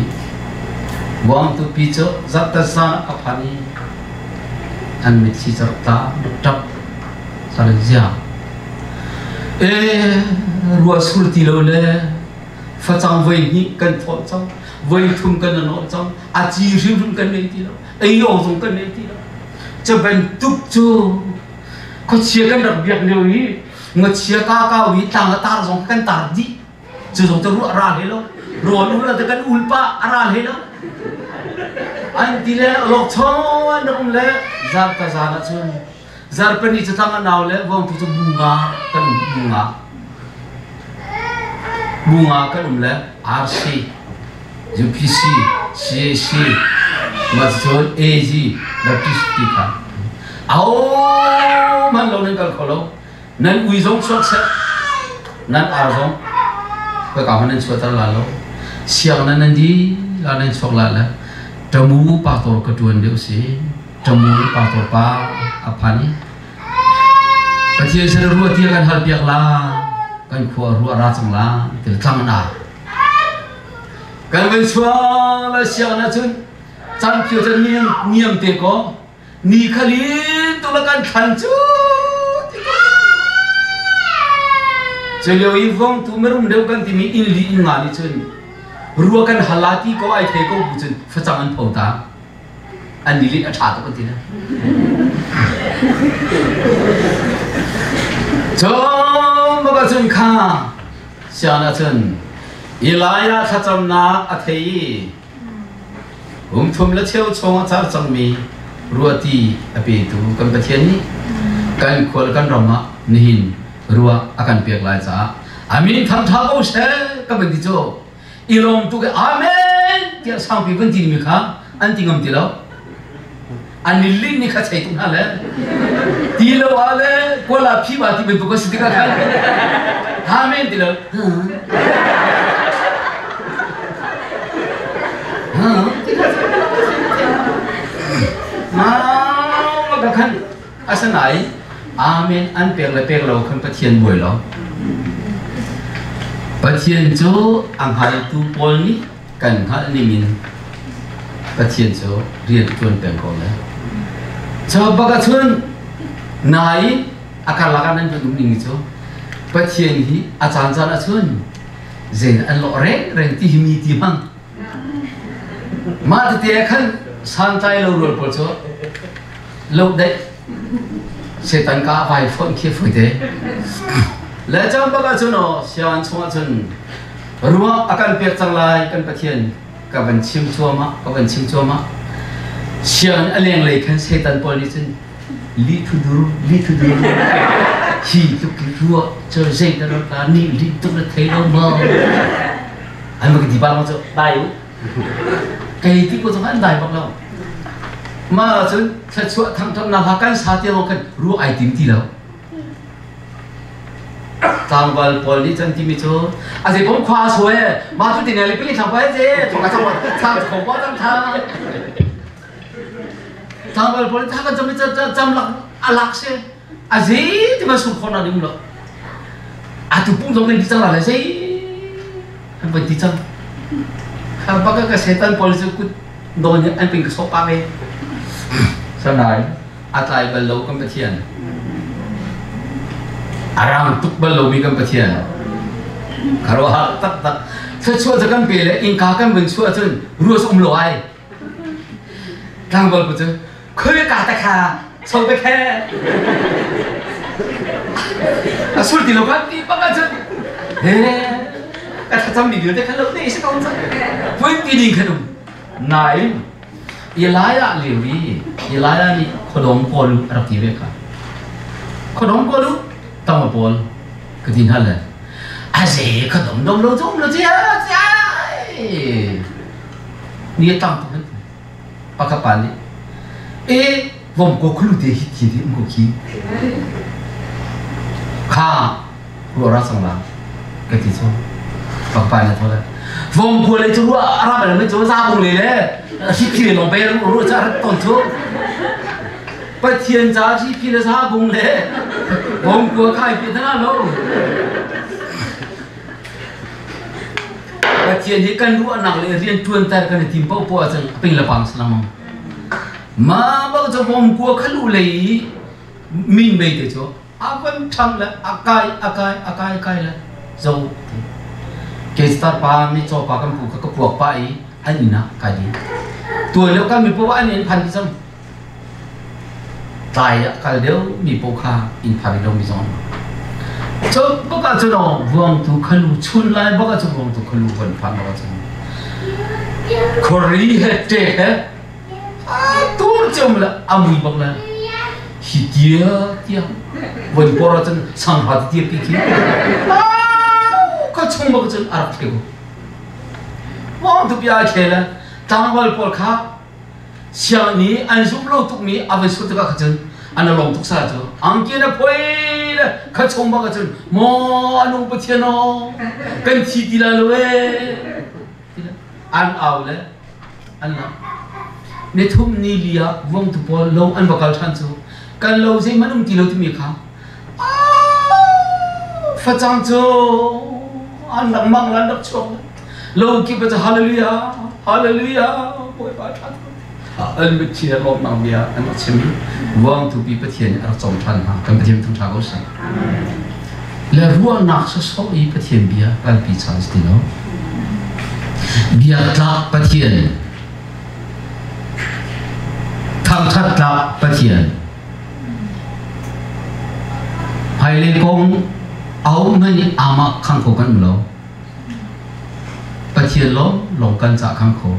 Vuangtu pi cu zarhtat zan ah ka phan i an mitthli cu rak tla rak ṭap sarin zia. Ee rua sur ti lo le facang voi hnih kan thawh cang, voi thum kan nawh cang, a ci hrimhrim kan nei ti lo, ei awk zong kan nei ti lo. Cu bantuk cu khuachia kan rak biak lio i ngachia ka kau i tlang a tar zong kan tar dih cu zong cu ruah ral he lo rawl ul te kan ul pa a ral he lo an ti le lok chon rak um le zar ka zan ah cun zarpani cu tlang a nau le vong tu cu bunga kan um bunga bunga kan um le RC UPC CAC macun AG Baptist ti kha au man lo nan kal kho lo nan ui zong chuak seh nan ar zong ka ka nan chuatar la lo siang nan nan di la nan chuak la la tamu pa tor ka tuan deuh si tamu pa tor pa aphani Pathian sin ruah tia kan hal piak la kan khua ruah ra cang la til tlang na kan van chuang la siang na cun cang phio cun niam niam te ko ni khalin tu la kan thlan cu cu lio i vong tu merum deuh kan timi inn li inn nga nih cun rua kan hala ti ko ai thei ko bu cun facang an pho ta an ni lin a ṭha tuk an ti na cun baka cun kha sian ah cun Elijah thlacamnak a thei i kum thum le cheu chung a car cangmi Ruahti a petu kan Pathian nih kan khual kan ram ah nihin ruah a kan pek lai caah amin thangtha ko seh ka van ti cu i lawm tuk amen tiah sangpi van ti mi kha an ti ngam ti lo an i lin ni kha chei tuk hna le ti lo ah le kuala phi ba ti bantuk a si tikah khan amen ti lo Ma ka khan asanain amen an pek le pek lo khan Pathian buai lo. Pathian cu a hngaltu pawl nih kan hngalh ningin Pathian cu rian ṭuan peng ko le. Cu bak ahcun nai a karlak ah nan van um ning cu Pathian hi a caan caan ahcun zein an lawh reng reng ti hi mi ti hmang mah tete khan santlai lo rual pawl cu lo daih setan ka vai fonh khi foi te le cang bak ahcun aw sian chung ahcun ruah a kan pek cang lai kan Pathian ka van chim cuahmah ka van chim cuahmah sian a lenglei khan setan pawl nih cun li thu dur li thu dur hi tluk ruah cu zei dah rak ni li tuk na thei lo maw an va ti bang cu dai u kei ti ko zong an dai bak lo ma cun thluachuah thangthatnak ha kan sa te kan ruah ai tim ti lo tlangval pawl nih cun timi cu a zei bom khua suai ma tu ti ne le pili thang pa je thong ka thong thang khong pa thang thang Tlangval pawl tha kan cam i cam lak a lak si a zei ti ma sung khawh na ding lo atu pung zong kan ti cang la zei an van ti cang kha baka ka setan pawl cu kut nawn an ping ka sawh pa ve sanai a tlai bal lo kan Pathian a rang tuk bal lomi kan Pathian kharuah tak tak thluachuah cu kan pe le innka kan vun chuah cun ruas um lo ai Tlangval pa cu khoi ka ta kha so be khe a sul ti lo kan ti bang ahcun he ka thlacam mi vialte khan lo te si ko cang pui ti ding khan um nain Elijah lio i Elijah nih khuadawm pawl a rak ti ve kha khuadawm pawl u tama pawl ka ti hna le a ze khuadawm dom lo cu um lo cia cia ni a tang tuk an ti pakhat pa nih e vom ko khulu te hi thi ti um ko khi kha ruah ra sang la ka ti cho pakpa na thola vom ko le chu ruah ara bal me cho za bung le le hi phi le long pe ru cha ton chu Pathian ca hi phi le za bung le vom ko khai pi thana lo Pathian hi kan ruahnak le rianṭuanter kan i tim paohpoah ahcun a ping le pang si lengmang. Mah bak cu vomkua khalu lei i minmei te cu a van ṭhang le a kai a kai a kai kai le zo ti. Kestar pa mitcaw pa kan pu kha ka puak pah i an inn ah kai ding. Tuan lio kan mi poah an inn phan dih cang. Tlai ah kal deuh mi paoh kha inn phan rih lomi zong an um. Cu bak ahcun aw vuangtu khalu chun lai bak ahcun vuangtu khalu van phan bak ahcun khuari he ṭek he a tur cio le a mui bak le hi tia tia von por ahcun sanghra ti pi khi ka chung bak cun a rak theu vuangtu bia a khel tlangval pawl kha Siang nih an zumh lo tukmi a van sut tikah kha cun an lawm tuk sa cu angki na phoi le kha chung bak cun maw anung Pathian aw kan thi ti la lo ee an au le an lam ni thum ni li ah vongtu pawl lo an va kal ṭhan cu kan lo zeihmanh um ti lo timi kha facang cu an rak mang lan rak chuak lo kip cu hallelujah hallelujah bawipa ṭha an mitthli he lawmhnak bia an rak chim i vuangtu pi Pathian nih a rak cawm ṭhan hna kan Pathian thangṭha ko seh le ruahnak sawsawh i Pathian bia kalpi caan si ti lo biaktlak Pathian thangṭhat tlak Pathian Hmailei kong ahohmanh nih aamah khang kho kan um lo. Pathian lawnglawng kan cah khang kho.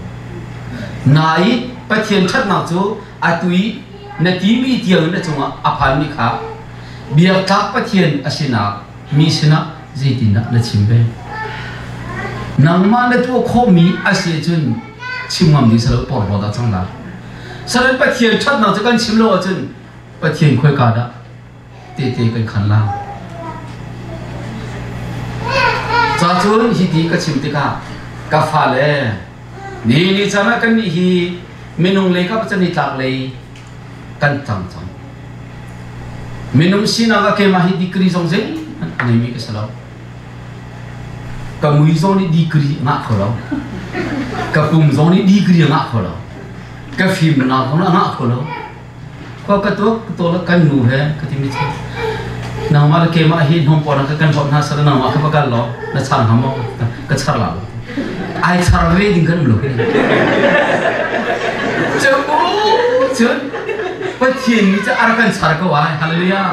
Nain. Pathian ṭhatnak cu atu i na timi tiang na cungah a phanmi kha biaktlak Pathian a sinak mi sinah zeitindah na chim ve? Nangmah na tuah khawhmi a si ahcun chim ngam ding si lo porhlawt ah cang la. Salen Pathian ṭhatnak cu kan chim lo ahcun Pathian khoika dah tehte kan khan la? Ca cun hiti ka chim tikah ka fale ni ni caan ah kannih hi minung lei kap cun nitlak lei kan cang cang. Minung sinak ah keimah hi degree zong zeihmanh a ngeimi ka si lo. Ka mui zong nih degree a ngah kho lo. Ka pum zong nih degree a ngah kho lo. Ka fimnak zong nih a ngah kho lo. Khua ka tuak ka tuak le kan nu he ka timi cu nangmah le keimah hi hnawm pawl ka kan hlawt hna sala nangmah kha va kal law na char hnga maw ka char la lo ai char ve ding kan um lo khi cu cun Pathian nih cu a rak kan char ko ai hallelujah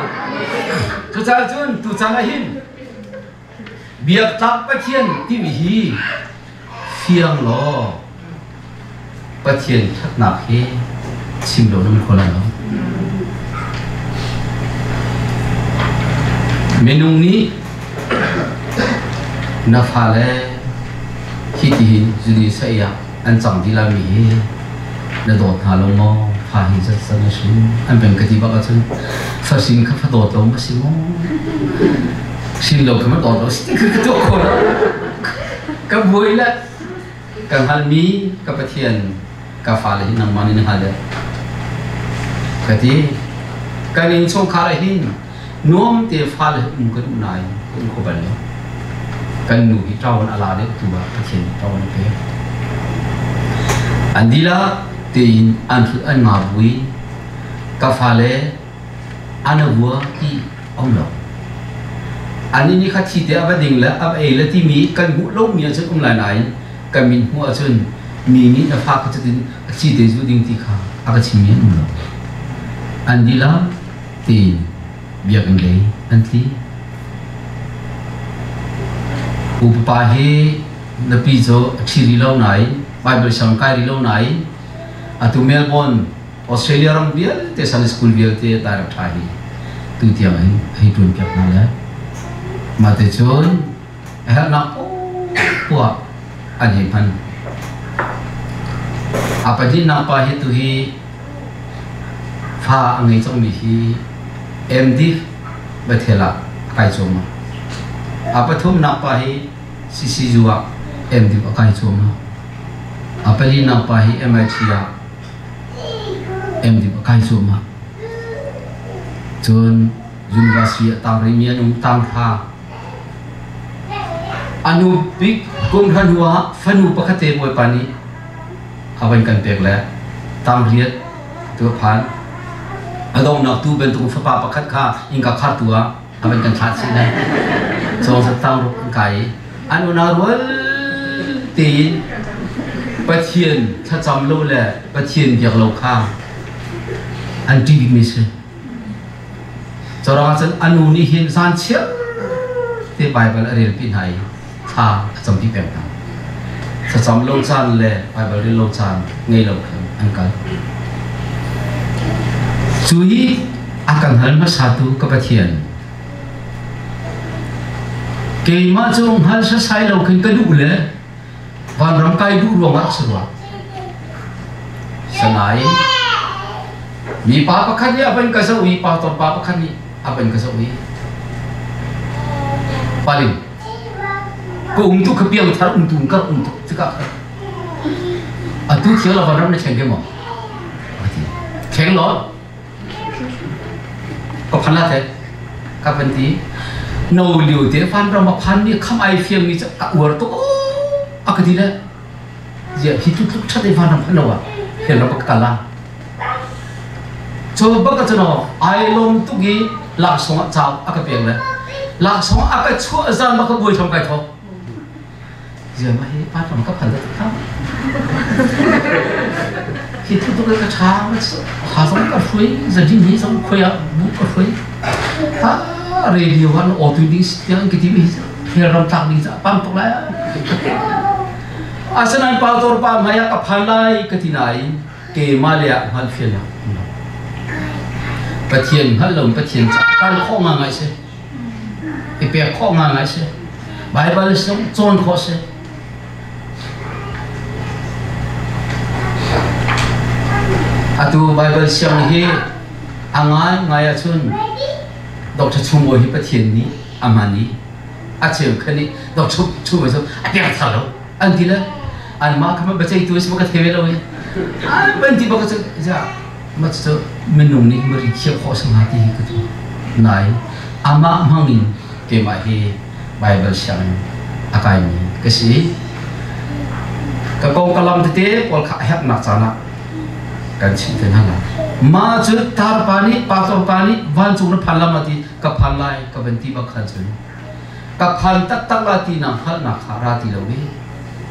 cucaah cun tu caan ah hin Biaktlak Pathian timi hi fiang law Pathian ṭhatnak hi chim lo nan kho lai lo. Minung nih na fale hi tihin zuni sa ah an cang dih lami hi na dawt hna lo maw fa hi zat zat na hrin an peng ka ti bak ahcun fa hrin kha fa dawt lo ma si maw hrin lo kha ma dawt lo si ti ka tuah kho lo ka buai le ka hngalmi ka Pathian ka fale hi nangmah nih na hngal deuh ka ti kan innchungkhar ah hin nuam te fale um kan um nain kan um kho bal lo kan nu hi ṭawan a la deuh tu ah Pathian nih ṭawan a pek an dihlak tein an hrut an nga bui ka fale an a vua ti um lo ani nih kha thi te a va ding le a va ei le timi kan hmuh lomi ahcun um lai nain kan min hmuh ahcun mi nih na fa kha cutin a thi te zu ding ti kha a ka chimmi an um lo an dihlak tiin biakinn lei an tli. Upa hi na pi cu a ṭhi rih lo nain Bible siang kai rih lo nain atu Melbourne Australia ram vialte Sunday school vialte direct ṭha hi tu tiang hin a hei ṭuan piak hna le mah te cun a herhnak poah an hei hman. A pahnihnak pa hi tu hi fa a ngei cangmi hi MD Bethel ah a kai cuahmah. A pathumnak pa hi CCU ah MD a kai cuahmah. A palinak pa hi MIT ah MD a kai cuahmah. Cun university ah tang rihmi an um tang hra. A nu bik kum hra hnu ah fanu pakhat te Bawipa nih a van kan pek le tangriat tu a phan. A donghnak tu bantuk fapa pakhat kha innka khartu ah a van kan thlah chih le cawng sat tangruk an kai i an unau rual tein Pathian thlacam lo le Pathian biak lo kha an ṭih bikmi si. Curuangah cun a nu nih hin zan chiar te Baibal a relpi hna i thla a campi peng hna. Thlacam lo caan le Baibal rel lo caan ngei lo khan an kal. Cu hi a kan hal hmasatu ka Pathian keimah cu hngal sasai lo khin ka duh le vanram kai duh ruangah si rua. Sanai mipa pakhat nih a van ka zoh i pastor pa pakhat nih a van ka zoh i paling ka um tu kha piang thar um tu kar um tu cika kha atu thial la vanram na thleng ke maw thleng lo Ka phan la the ka van ti no liu te van ram a phan mi kham ai fiang mi ka uar to a ka ti le zia hi tu tluk that van ram phan lo a hel ram ka kala cho bak ka chano ai lom tu gi lak song a chau a ka pek le lak song a ka chua zan ma ka buai thom kai tho Zia mah hi pa ram ka phan da kha. Hi thu tu ka tha ha zong ka hrui zadi ni zong khoi ah bu ka hrui. Ta radio han auto ding tiang ki ti mi hel ram tlak ding cha pam tuk lai. Asanan pa tor pa maya ka phan lai ka ti nai. Keimah le ah hngalhfiannak um lo. Pathian hngalh lo Pathian ca kal khawh ngai si. I pek khawh ngai si. Baibal zong cawn khawh si. Atu Baibal siang hi a ngai ngai ahcun Dr. Chung Bawi hi Pathian nih a hman i a cheu khan i Dr. Chung Bawi cu a piang thar lo an ti le anmah kha biaceihtu si ka thei ve lo i an ban ti bak cu ja ma cu minung nih mari khiah khawh sang ti hi ka tu nai amah hmang in keimah hi Baibal sianginn a kaimi ka si. Ka kong ka lam tete pawl kha a herhnak caan ah kan chimh te hna lai. Mah cu tarpa nih pastor pa nih vancung na phan lam ti ka phan lai ka van ti bak khan cun ka phan taktak la ti na hngalhnak kha ra ti lo i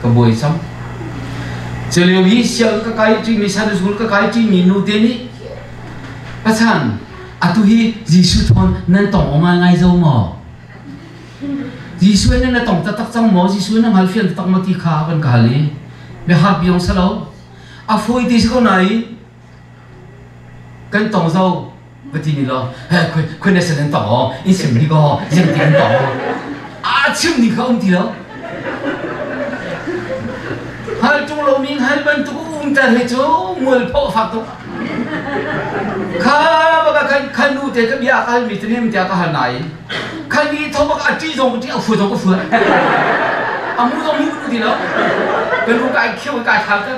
ka buai cang. Culio hi siang ka kai ṭimi Sunday school ka kai ṭimi nu te nih Pathan atu hi Jesuh thawn nan tong o ngai ngai zo maw? Jesuh in na tong taktak cang maw? Jesuh na hngal fian taktak maw ti kha van ka hal i biahak biong salo a fawi ti si ko nain kan tong zo va ti ni lo khoi na sen an tong o in sim ni ko zem ti an tong a chim ni kha um ti lo hal tung lo mi hal bantuk um ter he cu mual pho fak tuk Kha baka khan khan nu te ka bia ka hal mi te nim tiah ka hal nain khan ni tho baka a ṭi zong ka ṭi a fu zong ka fu a mu zong mu ka ti lo ka lu kai khiu kai thal ter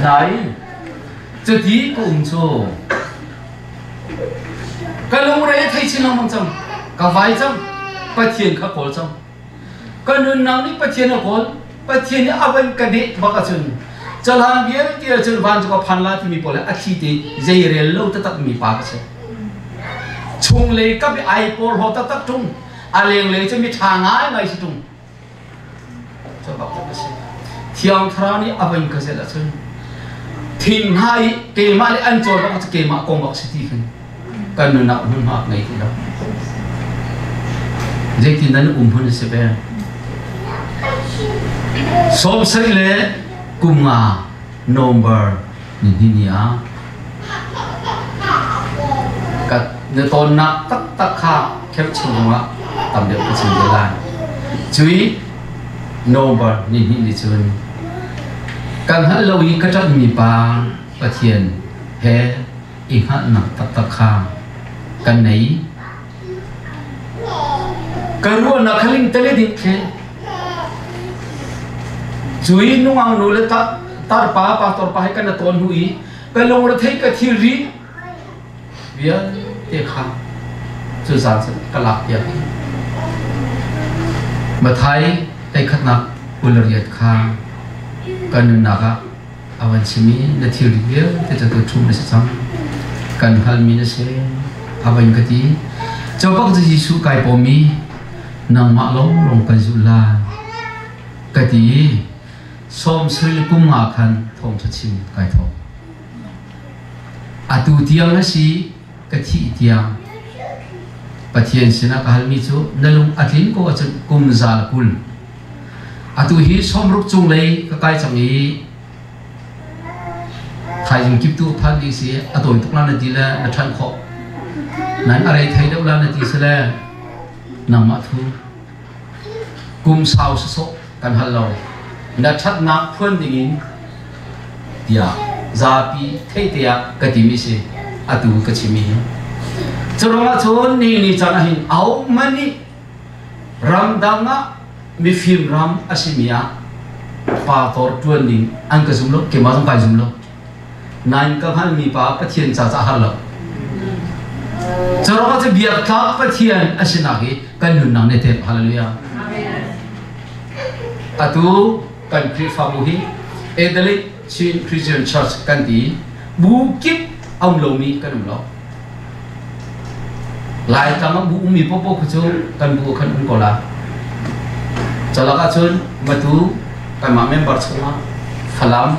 nain cuti ka um cu ka lungre thei chin lengmang cang ka vai cang Pathian kha kawl cang Ka nunnak nih Pathian a kawl. Pathian nih a van ka deh bak ahcun cahlan vialte ahcun van cu ka phan la timi pawl a thli te zeirel lo taktak mi pa ka si. Chunglei kap i ai porhlaw taktak ṭung, a lenglei cu mi ṭha ngaingai si ṭung. Cu bak cu ka si. Thiang Thlarau nih a van ka zelh ahcun thin hna i keimah le an cawl bak cu keimah kong bak si ti khin kan nunnak hmunhma ngei ti lo. Zeitin nan um hun si ve? 70 le kum nga November ni ni ni ah ka na tonnak taktak kha khep chung ah tam deuh ka chim te lai. Cui November ni hnih ni cun kan hngalh lo i ka ṭanhmi pa Pathian he i hngalhnak taktak kha kan nei. Ka ruahnak kha ling tele ding khi cui nungak nu le tarpa pastor pa he kan tawn hnu i ka lungre thei ka thilri vialte kha cu zan cun ka lak piak i Mathai 21 28 kha ka nunnak ah a van chim i na thilri vialte cu tu ṭhum na si cang kan hngalmi na si a van ka ti cobak cu Jesuh kai pawm i nangmah lawnglawng kan zulh lai ka ti i sawm sui le kum nga khan thawngṭha chim kai thawk atu tiang na si ka thih tiang Pathian sinah ka halmi cu na lung a tlin ko ahcun kum zal 20 Atu hi 60 cunglei ka kai cang i thaizing kip tu phan ding si a tawi tuk la na ti le na ṭhan khawh nan a rei thei deuh la na ti si le nangmah thu kum sau sawsawh kan hal lo na ṭhatnak phuan ding in tiah zapi theih te ah ka timi si atu ka chimi hi cu ruangah cun ni ni caan ah hin au man nih ramdang ah mifim ram a simi ah pastor ṭuan ding an ka zum lo keimah zong kai zum lo nain ka hngalmi pa Pathian ca ca har lo Caruang cu biaktlak Pathian a sinak hi kan nunnak nih tep hallelujah atu kan Khrihfabu hi Adelaide Chin Christian Church kan ti bu kip a um lomi kan um lo Laitlang ah bu ummi paohpaoh kha cu kan bu khan um ko la. Calak ahcun Matu kanmah member chungah Falam,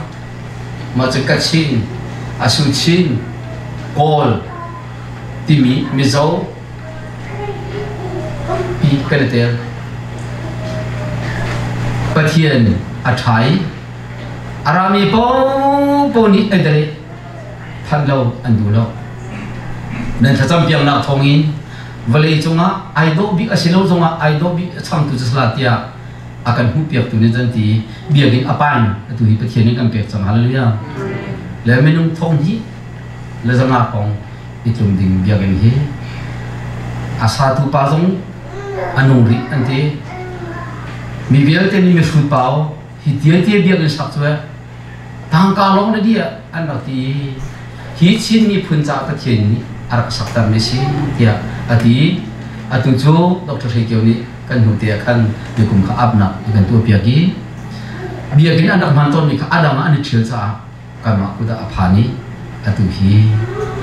mah cu Kachin, Asuchin, Kawl timi Mizo pi kan i tel. Pathian a ṭha i A rami popo nih ai dare phan lo an duh lo. Nan thlacam piaknak thawngin vawlei cungah ai dawh bik a si lo zongah ai dawh bik a changtu cu sala tiah a kan hmuh piaktu nih cun ti biakinn a pan atu hi Pathian nih kan pek cang. Hallelujah. Le minung thong hi le zanga kong i tlum ding biakinn hi a satu pa zong a nung rih an ti. Mi vialte nih mihrut pau hi tiatia biakinn sak cu tangka lawng na dia an rak ti. Hi Chin miphun caah Pathian nih a rak saktermi si tiah a ti. Atu cu Dr. Hre Kio nih kan hnu te ah khan nikum kha apnak kan tuahpiak i biakinn an rak hman tawnmi kha a dang ah an i ṭhial caah kanmah kut ah a phan i atu hi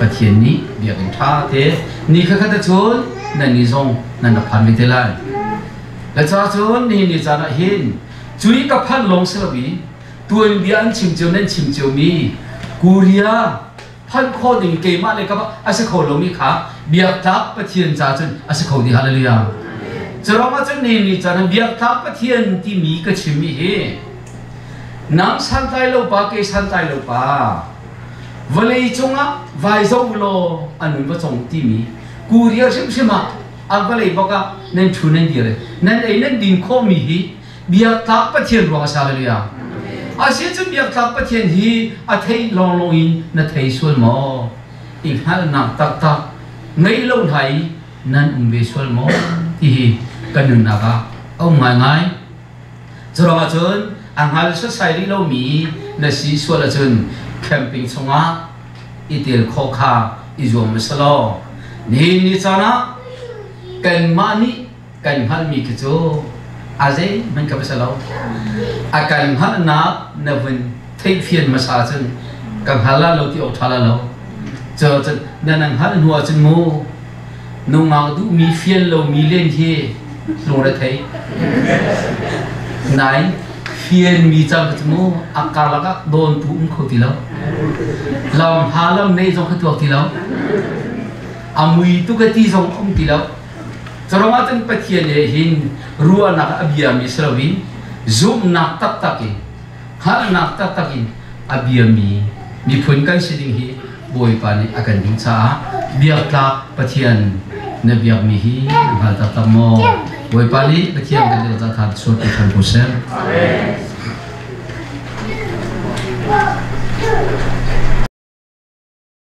Pathian nih biakinn ṭha te ni kha khat cun nan nih zong nan rak phan ve te lai. Le ca cun nihin ni caan ah hin cui ka phanh lawng si lo i tuanbia an chim cio nan chim cio mi Korea phanh khawh ding keimah le ka a si kho lomi kha biaktlak Pathian ca cun a si kho dih. Hallelujah. Curuangah cun ni ni caan biaktlak Pathian timi ka chimmi hi nang santlai lo pa, kei santlai lo pa, vawlei cungah vai zo law a nun va cong timi Korea hrimhrim ah a vawlei bak ah nan thu nan dir, nan ei nan din khawhmi hi biaktlak Pathian ruang a si. Hallelujah. Asi cu biaktlak Pathian hi a thei lawnglawng in na thei sual maw? I hngalhnak taktak ngei lo hna i nan um ve sual maw? Ti hi kan nunnak ah a um ngaingai. Curuangah cun a hngal setsai rih lomi na si sual ahcun camping chungah i tel khawh kha i zuam hmasa law nihin ni caan ah kanmah nih kan hngalhmi khi cu a zeihmanh ka va lo. A kan hngalhnak na vun theihfian hmasa cun ka hngal la lo ti awk ṭha la lo. Cu cun na nan hngalh hnu ahcun mu nungak duhmi fian lomi len hi lungre thei. Nain fianmi cang cu mu a karlak ah dawntu um kho ti lo. Lam ha lam nei zong kha tuak ti lo. A mui tu ka ti zong um ti lo. Curuangah cun Pathian he hin ruahnak a biami si loin zumhnak taktak in, hngalhnak taktak in a biami miphun kan si ding hi Bawipa nih a kan duh caah biaktlak Pathian na biakmi hi na hngal taktak maw? Bawipa nih Pathian kan dawt caah suat ṭhan ko seh. Amen.